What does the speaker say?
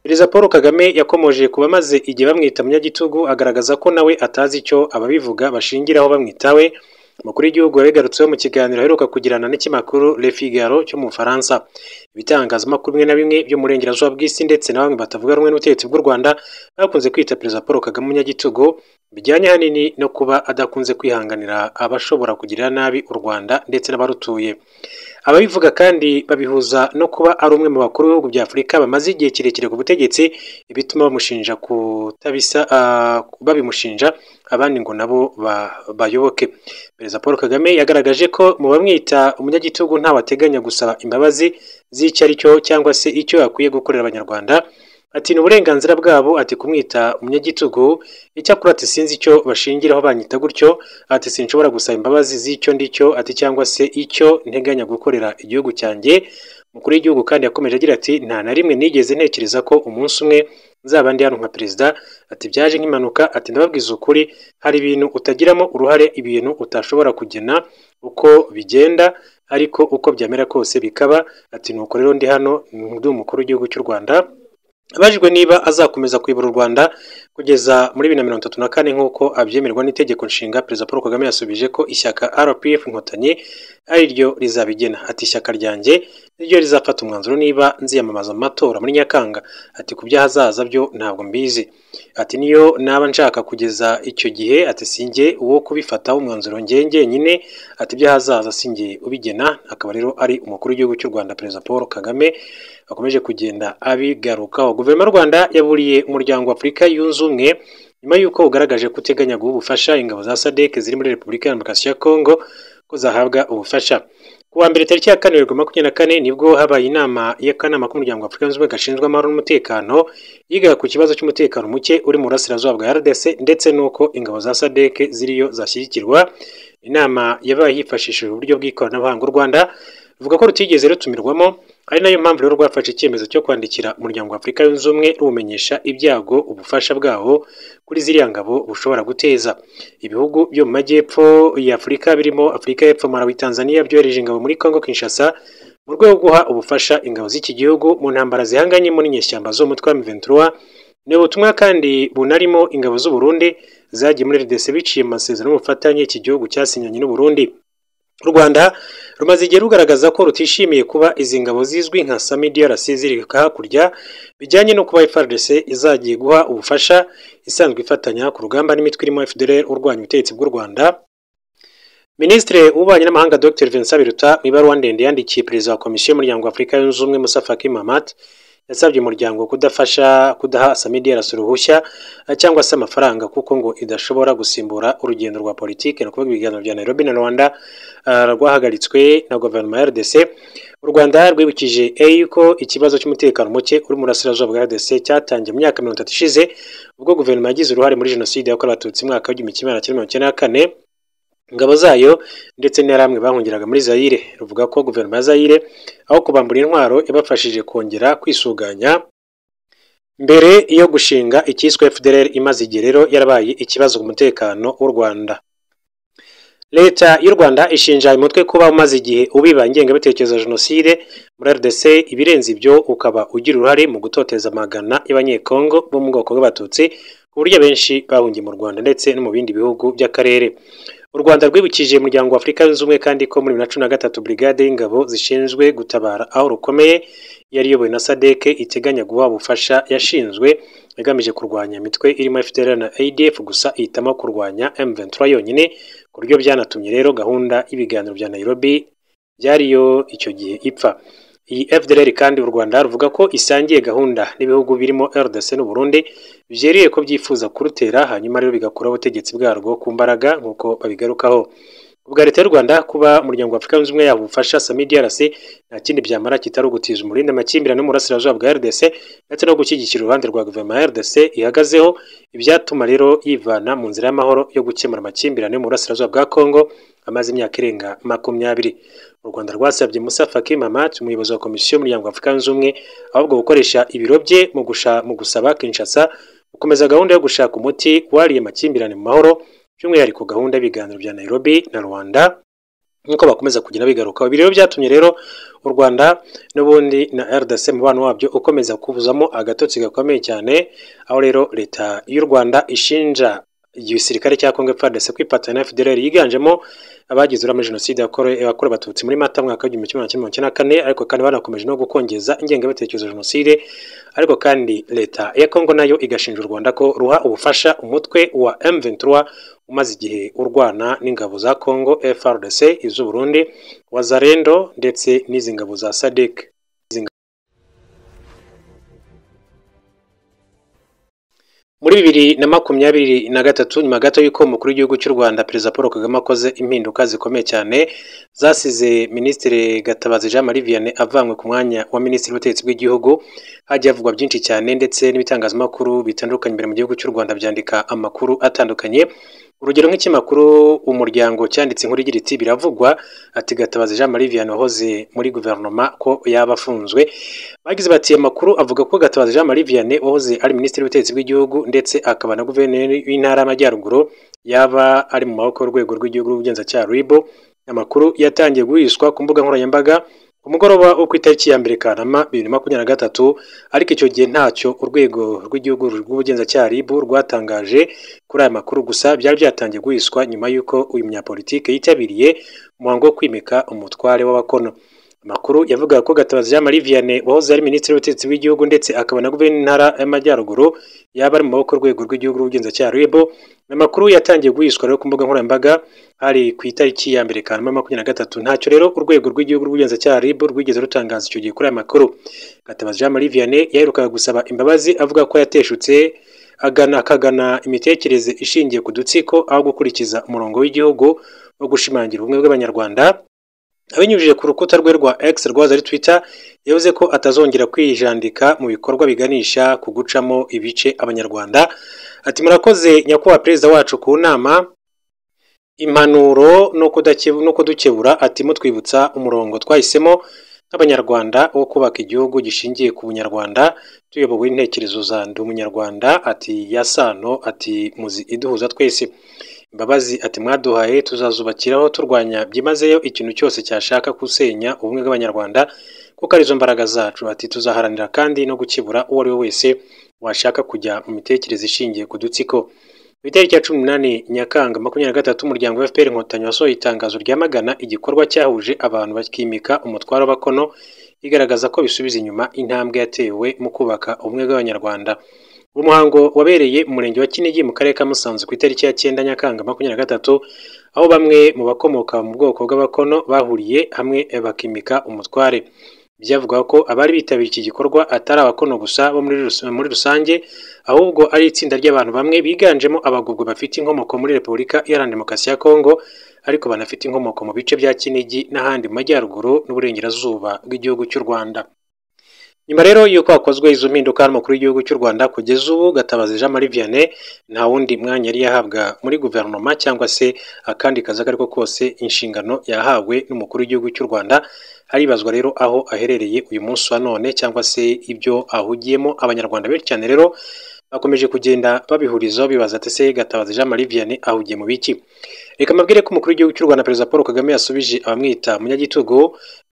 Perezida Paul Kagame yakomoje ku bamaze igihe bamwita umunyagitugu, agaragaza ko nawe atazi icyo ababivuga bashingiraho bamwitawe. Umukuru w'igihugu yabigarutseho mu kiganiro aheruka kugirana n'ikinyamakuru Le Figaro cyo mu Bufaransa. Ibitangazamakuru bimwe na bimwe byo mu burengerazuba bw'isi ndetse na bamwe batavuga rumwe n'ubutegetsi bw'u Rwanda bakunze kwita Perezida Paul Kagame umunyagitugu, bijyanye ahanini no kuba adakunze kwihanganira abashobora kugirira nabi u Rwanda ndetse n'abarutuye. Ababivuga kandi babihuza no kuba ari umwe mu bakuru b'ibihugu bya Afurika bamaze igihe kirekire ku butegetsi, ibituma bamushinja kutabisa, babimushinja abandi ngo nabo bayoboke. Perezida Paul Kagame yagaragaje ko mu bamwita umunyagitugu ntawe ateganya gusaba imbabazi z'icyo ari cyo cyangwa se icyo akwiye gukorera Abanyarwanda. Ati ni uburenganzira bwabo, ati kumwita umunyagitugu, icyakora ati sinzi icyo bashingiraho banyita gutyo, ati sinshobora gusaba imbabazi z'icyo ndicyo, ati cyangwa se icyo nteganya gukorera igihugu cyanjye. Umukuru w'igihugu kandi yakomeje agira ati nta na rimwe nigeze ntekereza ko umunsi umwe nzaba ndi hano nka perezida, ati byaje nk'impanuka, ati ndababwiza ukuri, hari ibintu utagiramo uruhare, ibintu utashobora kugena uko bigenda, ariko uko byamera kose bikaba, ati nuko rero ndi hano ndi umukuru w'igihugu cy'u Rwanda. Abajijwe niba azakomeza kuyobora u Rwanda kugeza muri 2034 nk'uko abyemerwa n'itegeko nshinga, Perezida Paul Kagame yasubije ko ishyaka RPF Inkotanyi ari ryo rizabigena. Ati ishyaka ryanjye niryo rizafata umwanzuro niba nziyamamaza mu matora muri Nyakanga. Ati ku by'ahazaza byo ntabwo mbizi. Ati niyo naba nshaka kugeza icyo gihe, ati sinjye uwo kubifataho umwanzuro njye njyenyine, ati iby'ahazaza sinjye ubigena. Akaba rero ari umukuru w'igihugu cy'u Rwanda Perezida Paul Kagame akomeje kugenda abigarukaho. Guverinoma y'u Rwanda yaburiye umuryango wa Afurika yunze ubumwe nyuma y'uko ugaragaje ko uteganya guha ubufasha ingabo za SADC ziri muri Repubulika ya Demokarasi ya Kongo ko zahabwa ubufasha. Ku wa mbere tariki ya 4 Werurwe 2024 nibwo habaye inama y'akanama k'umuryango wa Afurika yunze ubumwe gashinzwe amahoro n'umutekano, yigaga ku kibazo cy'umutekano muke uri mu burasirazuba bwa RDC ndetse n'uko ingabo za SADC ziriyo zashyigikirwa. Inama yabaye hifashishijwe uburyo bw'ikoranabuhanga. U Rwanda ruvuga ko rutigeze rutumirwamo, ari nayo mpamvu rero rwafashe icyemezo cyo kwandikira umuryango wa Afurika yunze ubumwe ruwumenyesha ibyago ubufasha bwawo kuri ziriya ngabo bushobora guteza. Ibihugu byo mu majyepfo ya Afurika birimo Afurika y'Epfo, Malawi, Tanzania byohereje ingabo muri Congo Kinshasa mu rwego rwo guha ubufasha ingabo z'iki gihugu mu ntambara zihanganyemo n'inyeshyamba z'umutwe wa M23. Ni ubutumwa kandi bunarimo ingabo z'u Burundi zagiye muri RDC biciye mu masezerano y'ubufatanye iki gihugu cyasinyanye n'u Burundi. U Rwanda rumaze igihe rugaragaza ko rutishimiye kuba izi ngabo zizwi nka SAMIDRC ziri hakurya, bijyanye no kuba FARDC izagiye guha ubufasha isanzwe ifatanya ku rugamba n'imitwe irimo FDLR urwanya ubutegetsi bw'u Rwanda. Minisitiri w'Ububanyi n'Amahanga Dr Vincent Biruta mu ibaruwa ndende yandikiye Perezida wa Komisiyo y'Umuryango wa Afurika Yunze Ubumwe Moussa Faki Mahamat, yasabye umuryango kudafasha kudaha SAMIDRC uruhushya cyangwa se amafaranga kuko ngo idashobora gusimbura urugendo rwa politiki, ni ukuvuga ibiganiro bya Nairobi na Rwanda rwahagaritswe na guverinoma ya RDC. U Rwanda rwibukije AU ko ikibazo cy'umutekano muke uri mu burasirazuba bwa RDC cyatangiye mu myaka 30 ishize, ubwo guverinoma yagize uruhare muri jenoside yakorewe Abatutsi mu mwaka w'1994, ingabo zayo ndetse n'interahamwe bahungiraga muri Zaire. Ruvuga ko guverinoma ya Zaire aho kubambura intwaro yabafashije kongera kwisuganya mbere yo gushinga icyiswe FDLR, imaze igihe rero yarabaye ikibazo ku mutekano w'u Rwanda. Leta y'u Rwanda ishinja uyu mutwe kuba umaze igihe ubiba ingengabitekerezo ya jenoside muri RDC, ibirenze ibyo ukaba ugira uruhare mu gutoteza amagana y'Abanyekongo bo mu bwoko bw'Abatutsi, ku buryo benshi bahungiye mu Rwanda ndetse no mu bindi bihugu by'akarere. U Rwanda rwibukije umuryango wa Afurika yunze ubumwe kandi ko muri 2013 brigade y'ingabo zishinzwe gutabara aho rukomeye yari iyobowe na SADC iteganya guha ubufasha yashinzwe igamije kurwanya imitwe irimo FDLR na ADF, gusa ihitamo kurwanya M23 yonyine, ku buryo byanatumye rero gahunda y'ibiganiro bya Nairobi byariyo icyo gihe ipfa. Iyi FDLR kandi u Rwanda ruvuga ko isangiye gahunda n'ibihugu birimo RDC n'u Burundi byereye ko byifuza kurutera, hanyuma rero bigakuraho ubutegetsi bwarwo ku mbaraga nk'uko babigarukaho. Ubwa leta y'u Rwanda kuba umuryango wa Afurika yunze ubumwe yaba ubufasha SAMIDRC nta kindi byamara kitari ugutiza umurindi amakimbirane mu burasirazuba bwa RDC ndetse no gushyigikira uruhande rwa guverinoma ya RDC ihagazeho, ibyatuma rero yivana mu nzira y'amahoro yo gukemura amakimbirane mu burasirazuba bwa Kongo amaze imyaka irenga 20. U Rwanda rwasabye Moussa Faki Mahamat, umuyobozi wa Komisiyo y'Umuryango wa Afurika Yunze Ubumwe, ahubwo gukoresha ibiro bye mu gusaba Kinshasa gukomeza gahunda yo gushaka umuti wariye amakimbirane mu mahoro, by'umwihariko gahunda y'ibiganiro bya Nairobi na Rwanda. Nk'uko bakomeza kugenda bigaruka, ibi rero byatumye rero u Rwanda n'ubundi na RDC mubano wabyo ukomeza kuzamo agatotsi gakomeye cyane, aho rero leta y'u Rwanda ishinja igisirikare cya Congo FARDC kwifatanya na FDLR yiganjemo abagize uruhare muri jenoside yakorewe Abatutsi muri Mata mwaka w'1994, ariko kandi banakomeje no gukongeza ingengabitekerezo ya jenoside. Ariko kandi leta ya Congo nayo igashinja u Rwanda ko ruha ubufasha umutwe wa M23 umaze igihe urwana n'ingabo za Congo FARDC, iz'u Burundi, Wazalendo ndetse n'izi ngabo za SADC. Muri 2023, nyuma gato y'uko umukuru w'igihugu cy'u Rwanda Perezida Paul Kagame akoze impinduka zikomeye cyane zasize Minisitiri Gatabazi Jean Marie Vianney avanywe ku mwanya wa Minisitiri w'Ubutegetsi bw'Igihugu, hagiye havugwa byinshi cyane ndetse n'ibitangazamakuru bitandukanye imbere mu gihugu cy'u Rwanda byandika amakuru atandukanye. Urugero nk'ikinyamakuru Umuryango cyanditse inkuru igira iti: "Biravugwa ati Gatabazi Jean Marie Vianney wahoze muri guverinoma ko yaba afunzwe." Bagize bati: "Amakuru avuga ko Gatabazi Jean Marie Vianney wahoze ari Minisitiri w'Ubutegetsi bw'Igihugu ndetse akaba na Guverineri w'Intara y'Amajyaruguru yaba ari mu maboko y'Urwego rw'Igihugu rw'Ubugenzacyaha RIB." Amakuru yatangiye guhishwa ku mbuga nkoranyambaga ku mugoroba wo ku itariki ya 1 Kanama 2023, ariko icyo gihe ntacyo Urwego rw'Igihugu rw'Ubugenzacyaha RIB rwatangaje kuri aya makuru. Gusa byari byatangiye guhiswa nyuma y'uko uyu munyapolitike yitabiriye umuhango wo kwimika umutware w'Abakono. Amakuru yavugaga ko Gatabazi Jean Marie Vianney wahoze ari Minisitiri w'Ubutegetsi bw'Igihugu ndetse akaba na Guverineri w'Intara y'Amajyaruguru yaba ari mu maboko y'Urwego rw'Igihugu rw'Ubugenzacyaha RIB. Amakuru yatangiye guhishwa rero ku mbuga nkoranyambaga hari ku itariki ya 1 Kanama 2023. Ntacyo rero Urwego rw'Igihugu rw'Ubugenzacyaha RIB rwigeze rutangaza icyo gihe kuri aya makuru. Gatabazi Jean Marie Vianney yaherukaga gusaba imbabazi avuga ko yateshutse akagana imitekerereze ishingiye ku dutsiko aho gukurikiza umurongo w'igihugu wo gushimangira ubumwe bw'Abanyarwanda. Abinyujije ku rukuta rwe rwa X rwahoze ari Twitter, yavuze ko atazongera kwijandika mu bikorwa biganisha ku gucamo ibice Abanyarwanda. Ati: "Murakoze Nyakubahwa Perezida wacu ku nama, impanuro no kudukebura, ati mutwibutsa umurongo twahisemo nk'Abanyarwanda wo kubaka igihugu gishingiye ku Bunyarwanda tuyobowe n'intekerezo za Ndi Umunyarwanda, ati ya sano, ati muzi iduhuza twese. Imbabazi ati mwaduhaye tuzazubakiraho turwanya byimazeyo ikintu cyose cyashaka gusenya ubumwe bw'Abanyarwanda kuko arizo mbaraga zacu. Ati tuzaharanira kandi no gukebura uwo ari we wese washaka kujya mu mitekerereze ishingiye ku dutsiko." Ku itariki ya 18 Nyakanga 2023, umuryango wa FPR Inkotanyi wasohoye itangazo ryamagana igikorwa cyahuje abantu bakimika umutware w'Abakono, igaragaza ko bisubiza inyuma intambwe yatewe mu kubaka ubumwe bw'Abanyarwanda. Uwo muhango wabereye mu murenge wa Kinigi mu karere ka Musanze ku itariki ya 9 Nyakanga 2023, aho bamwe mu bakomoka mu bwoko bw'Abakono bahuriye hamwe bakimika umutware. Byavuga ko abari bitabiriye iki gikorwa atari Abakono gusa bo muri rusange, ahubwo ari itsinda ry'abantu bamwe biganjemo Abagogwe bafite inkomoko muri Repubulika Iharanira Demokarasi ya Kongo, ariko banafite inkomoko mu bice bya Kinigi n'ahandi mu majyaruguru n'uburengerazuba bw'igihugu cy'u Rwanda. Nyuma rero y'uko hakozwe izo mpinduka n'umukuru w'igihugu cy'u Rwanda, kugeza ubu Gatabazi Jean Marie Vianney nta wundi mwanya yari yahabwa muri guverinoma cyangwa se akandi kazi ako ariko kose, inshingano yahawe n'umukuru w'igihugu cy'u Rwanda. Haribazwa rero aho aherereye uyu munsi wa none cyangwa se ibyo ahugiyemo. Abanyarwanda benshi cyane rero bakomeje kugenda babihurizaho bibaza ati: "Se Gatabazi Jean Marie Vianney ahugiye mu biki?" Reka mbabwire ko umukuru w'igihugu cy'u Rwanda Perezida Paul Kagame yasubije abamwita umunyagitugu.